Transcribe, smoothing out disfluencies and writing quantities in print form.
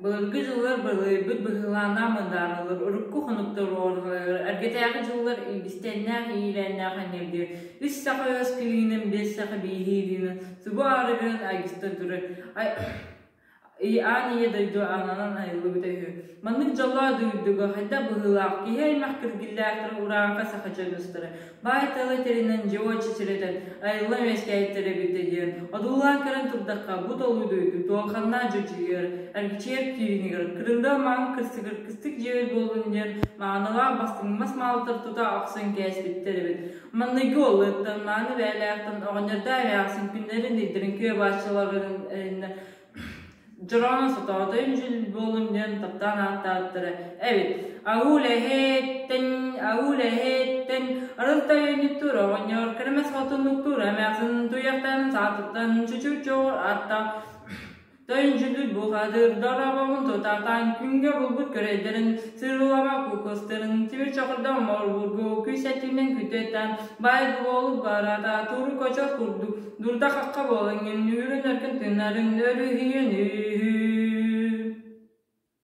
Былыргы дьыллар балыйбыт быһыылааннаах мындааралар, урукку хонуктар уорҕаларыгар эргэтээҕи дьыллар илбистэннээх иилээннээх эҥэрдиир үс саха ыас килиинэн, биэс саха бииһиилиинэн субу аарыгыран айгыстан турар Аан ийэ дойду ананан айыллыбыта үһү. Маннык дьоллоох дойдуга хайдах быһыылаах киһи аймах киргиллээхтэрэ урааҥха саха дьонустара баай тыла тэринэн дьио чэчирэтэн айыллан үөскээбиттэрэ эбитэ диэн одуулаан көрөн турдахха бу толуу дойду туохханнаа дьүдьүйэр, эргичийэр кииринигэр кырындал маҥан кырсыгар кыстык дьиэбит буоллун диэн маанылаах бастыҥмас маалтар тута охсон кээспиттэр эбит. Маҥнайгы уоллуттан мааны бэйэлээхтэн оҕонньордоох эмээхсин күннэрин-ыйдарын күө бааччыларын Дьороон сотоотойун дьүл буолун диэн таптаан ааттаабыттара эбит. Аул-эһэттэн, аул-эһэттэн арылтай өнүттуур оҕонньор, кэрэмэс хотуннуктуур эмээхсин туйахтан саатыттан чучур-чоҕур аттаах Тойон дьүллүт бухатыр дорообобун тутаатаан күҥҥэ булбут көрөйдөрүн, сырылама кукустарын, тимир чокурда морбургу күүс өттүнэн күтүөттээн, баай буолук барата туру кочот курдук дурда-хахха буолаҥҥын, үүрүн өркөн тыынарын өрүһүйэн үһү.